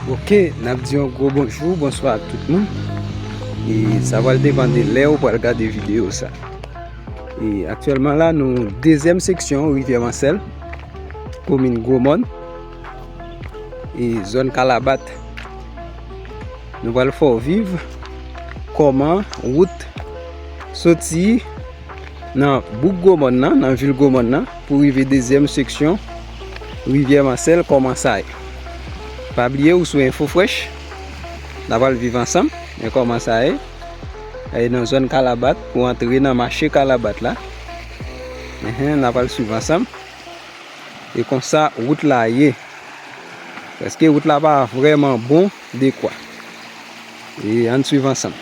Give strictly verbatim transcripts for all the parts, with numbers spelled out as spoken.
Ok, n ap di yon gwo bonjou, bonswa ak tout moun. E sa pral depann de lè ou pral gade videyo sa. E aktyèlman la, nou dezyèm seksyon Rivyè Mansèl, komin Gwomòn, e zòn Kalabat. Nou pral fè w viv kòman wout soti nan bouk Gwomòn nan, nan vil Gwomòn nan, pou rive dezyèm seksyon Rivyè Mansèl, kòman sa ye. Pa bliye, ou sou Enfo Fresh, n a pral viv ansanm, men kòman sa ye. E nan zòn Kalabat, pou antre nan mache Kalabat la. Enhen, n a pral swiv ansanm. E konsa, wout la ye. Paske wout la pa vrèman bon dekwa. E ann swiv ansanm.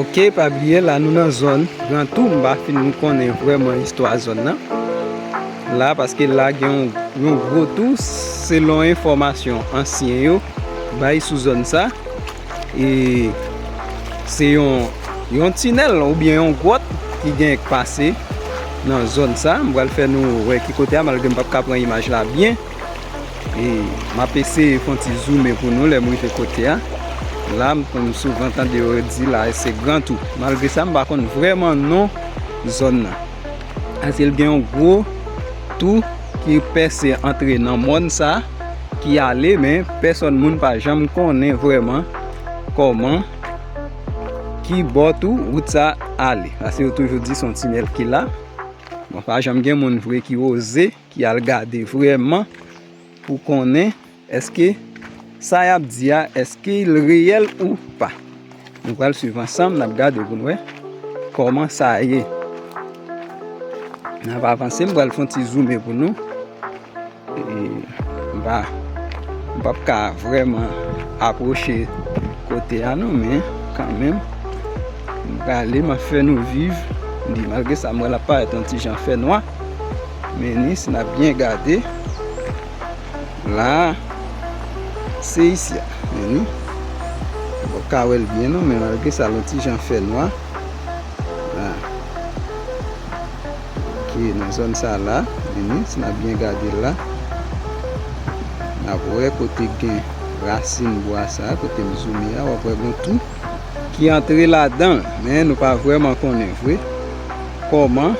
Ok, pa bliye, la nou nan zòn Gran Tou, m pa fin konnen vrèman istwa zòn nan. La, paske la gen yon, yon gwo tou, selon enfòmasyon ansyen yo bay sou zòn sa. E se yon, yon tinèl oubyen yon gwòt ki gen k pase nan zòn sa. M pral fè nou wè ki kote a, malgre m p ap ka pran imaj la byen. E m ap eseye fè yon ti zoumen pou nou lè m rive kote a. La, m, m souvan tande yo di la, se Gran Tou. Malgre sa, m pa konn vrèman non zòn nan. Paske l gen yon gwo tou ki pèse antre nan mòn sa, ki ale, men pèsòn moun pa janm konnen vrèman kòman, ki bò tou wout sa ale. Paske yo toujou di se yon tinèl ki la. Bon, pa janm gen moun vre ki oze, ki al gade vrèman pou konnen èske sa y ap di a, èske l reyèl ou pa. Nou pral swiv ansanm, n ap gade pou n wè kòman sa ye. N ap avanse, m pral fè yon ti zoumen pou nou. E, m pa, m p ap ka vrèman apwoche kote a non, men kanmenm, m prale, m ap fè nou viv li. Malgre sa, m wè l ap parèt yon ti jan fè nwa. Men ni, si n ap byen gade, la, se isi a. Men ni, ou p ap ka wè l byen non, men malgre sa, l yon ti jan fè nwa. La. Ok, nan zòn sa la, men ni, si n ap byen gade l la, n ap wè kote gen rasin bwa sa, kote m zoume a, w ap wè gon tou ki antre ladan l, men nou pa vrèman konnen vre kòman.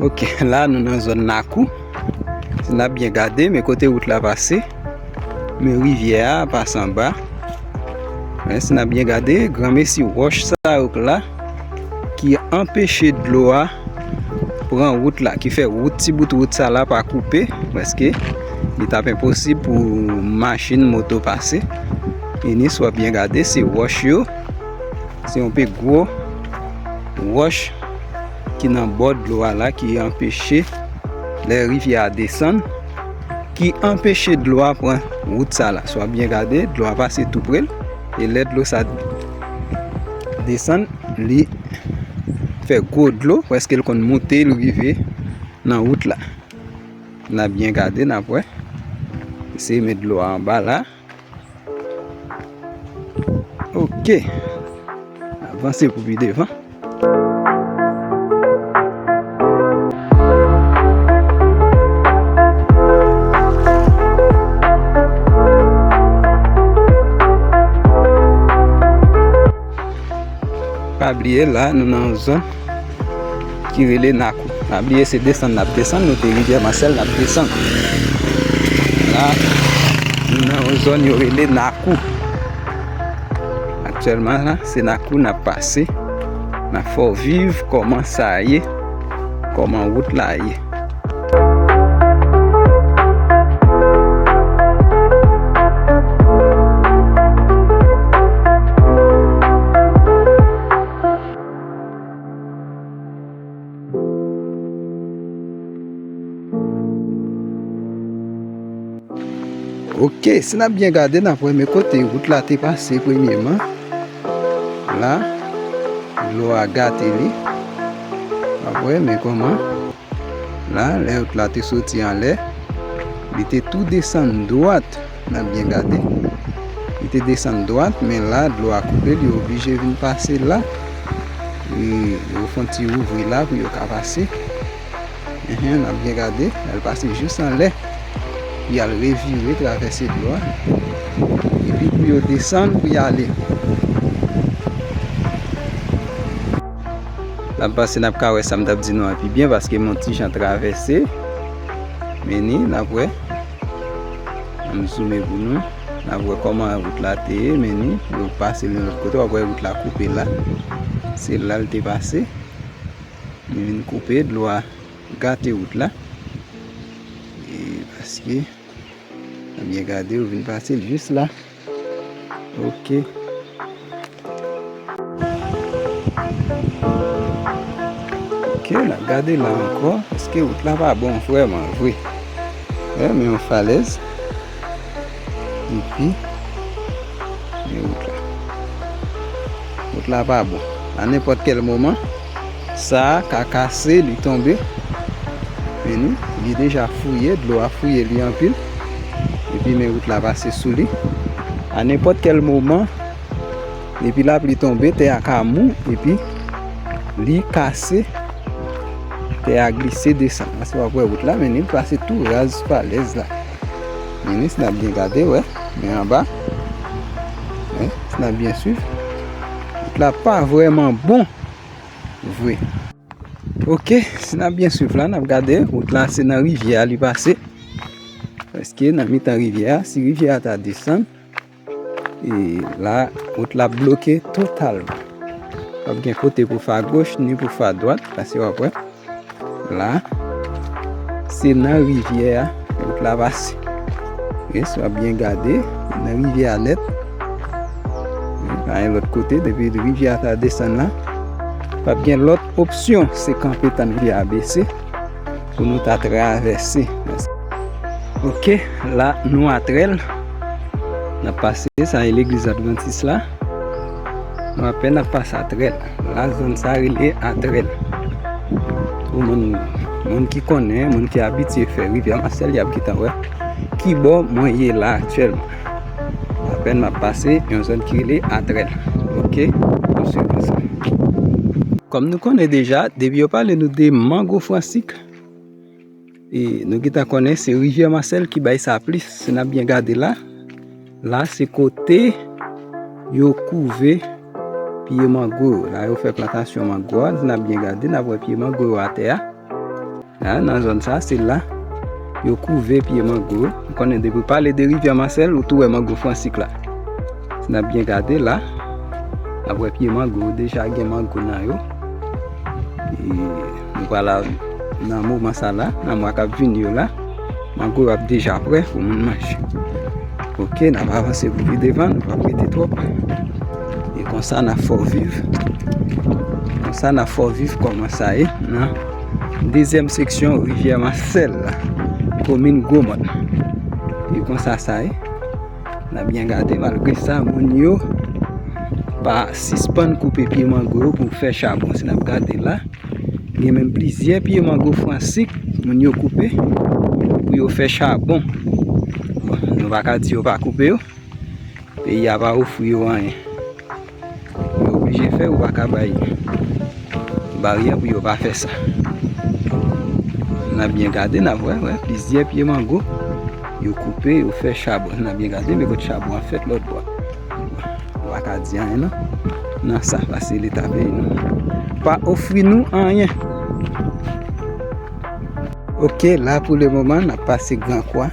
Ok, la nou nan zòn Nakou. Si n ap byen gade, men kote wout la pase. Men rivyè a pase anba. Men si n ap byen gade, granmesi wòch sa yo k la ki anpeche dlo a pran wout la, ki fè wout, ti bout wout sa la pa koupe, prèske li t ap enposib pou machin, moto pase. E ni, si w ap byen gade, se wòch yo, se yon pe gwo wòch ki nan bò dlo a la, ki anpeche lè rivyè a desann, ki anpeche dlo a pran wout sa la. Si w ap byen gade, dlo a pase tou pre l. E lè dlo sa desann, li fè gwo dlo, prèske l konn moute, l rive nan wout la. N a byen gade, n ap wè. Eseye met dlo a anba la. Ok. Avanse pou pi devan. Pa bliye la, nou nan yon zòn ki rele Nakou. Pa bliye se desann n ap desann, nou te Rivyè Masèl n ap desann. La, nou nan yon zòn yo rele Nakou. Aktyèlman la, se Nakou n ap pase. N ap fè w viv kòman sa ye, kòman wout la ye. Ok, si n ap byen gade, n ap wè men kote wout la te pase premyèman. La, dlo a gate li. N ap wè men kòman. La, lè wout la te soti anlè, li te tou desann dwat. N ap byen gade. Li te desann dwat, men la, dlo a koupe, li oblije vin pase la. E, yo fè yon ti ouvri la pou yo ka pase. Enhen, n ap byen gade. L al pase jis anlè. Li al revire, travèse dlo a. Epi pou yo desann, pou y ale. N ap pase, n ap ka wè sa m t ap di nou an pi byen, paske m yon ti jan travèse. Men ni, n ap wè. Ann zoume pou nou. N ap wè kòman wout la te ye, men ni, yo pase l yon lòt kote, w ap wè wout la koupe la. Se la l te pase. Li vin koupe, dlo a gate wout la. E paske, byen gade, yo vin pase l jis la. Ok. Ok, n ap gade la ankò. Èske wout la pa bon vrèman vre? Wè, men yon falèz. Epi, men wout la. Wout la pa bon. A nenpòt kèl moman, sa a ka kase, li tonbe. Men ni, li deja fouye, dlo a fouye li anpil. Epi, men wout la pase sou li. A nenpòt kèl moman, epi lapli tonbe, tè a ka mou, epi li kase, tè a glise desann. Paske w ap wè wout la, men li pase tou raz falèz la. Men ni, si n ap byen gade, wè, men anba, wè, si n ap byen swiv, wout la pa vrèman bon vre. Ok, si n ap byen swiv la, n ap gade, wout la se nan rivyè a li pase. Paske nan mitan rivyè a, si rivyè a ta desann, e la, wout la bloke totalman. P ap gen kote pou fè agoch, ni pou fè adwat, paske w ap wè. La, se nan rivyè a, wout la pase. E si w ap byen gade, nan rivyè a nèt. Pa gen lòt kote, depi rivyè a ta desann la, p ap gen lòt opsyon, se kanpe tann rivyè a bese pou nou ta travèse. Ok, la nou atrèl. N ap pase, sa e legliz advantis la. Nou apèn ap pase atrèl. La zòn sa rele atrèl. Pou moun, moun ki konnen, moun ki abitye fè Rivyè Masèl, y ap gentan wè ki bò mwen ye la aktyèlman. Apèn m ap pase yon zòn ki rele atrèl. Ok, nou swiv ansanm. Kòm nou konnen deja, depi yo pale nou de mango fransik, e nou gentan konnen se Rivyè Masèl ki bay sa plis. Si n ap byen gade la, la se kote yo kouve pye mango yo. La yo fè plantasyon mango a. Si n ap byen gade, n ap wè pye mango yo atè a. La, nan zòn sa, se la yo kouve pye mango yo. Ou konnen depi w pale de Rivyè Masèl, ou tou wè mango fransik la. Si n ap byen gade la, n ap wè pye mango yo, deja gen mango nan yo. E nou pral al nan moman sa la, nan mwa k ap vini yo la, mango yo ap deja prè pou moun manje. Ok, n ap avanse pou pi devan, nou p ap rete twòp. E konsa n ap fè w viv. Konsa n ap fè w viv kòman sa ye nan dezyèm seksyon Rivyè Masèl la, komin Gwomòn. E konsa sa ye. N ap byen gade, malgre sa, moun yo pa sispann koupe pye mango yo pou fè chabon. Si n ap gade la, gen menm plizyè pye mango fransik moun yo koupe pou yo fè chabon. Bon, nou pa ka di yo pa koupe yo. Peyi a pa ofri yo anyen. Yo oblije fè, ou pa ka bay baryè pou yo pa fè sa. N ap byen gade, n ap wè, wè, plizyè pye mango. Yo koupe, yo fè chabon. N ap byen gade, men kote chabon an fèt lòt bò. Ou pa ka di anyen, non. nan sa fasilita peyi nou. Pa ofri nou anyen. Ok, la pou le moman, n ap pase Gran Kwa.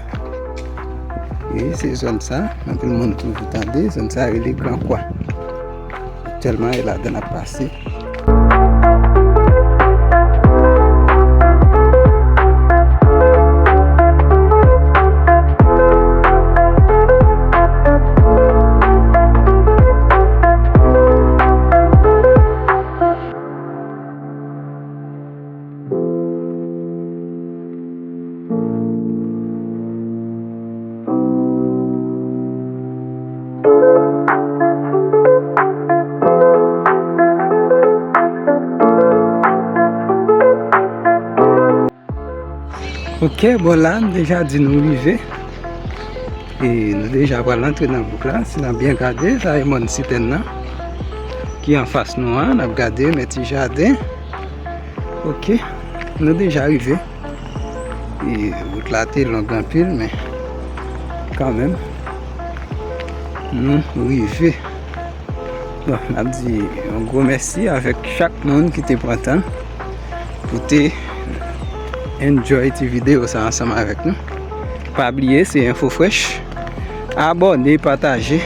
E se zòn sa, anpil moun toujou tande, zòn sa rele Gran Kwa. Aktyèlman, e ladan n ap pase. Ok, bon, la, m deja di nou rive. E nou deja pral antre nan bouk la. Si n ap byen gade, sa e mòn Sitèn nan ki anfas nou an. N ap gade, men ti jaden. Ok, nou deja rive. E wout la te long anpil, men kanmenm, nou rive. Bon, n ap di yon gwo mèsi avèk chak moun ki te pran tan pou te enjoy ti videyo sa ansanm avèk nou. Pa bliye, se Enfo Fresh. Abòne, pataje,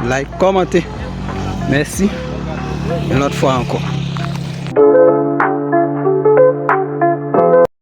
like, kòmante. Mèsi. Yon lòt fwa ankò.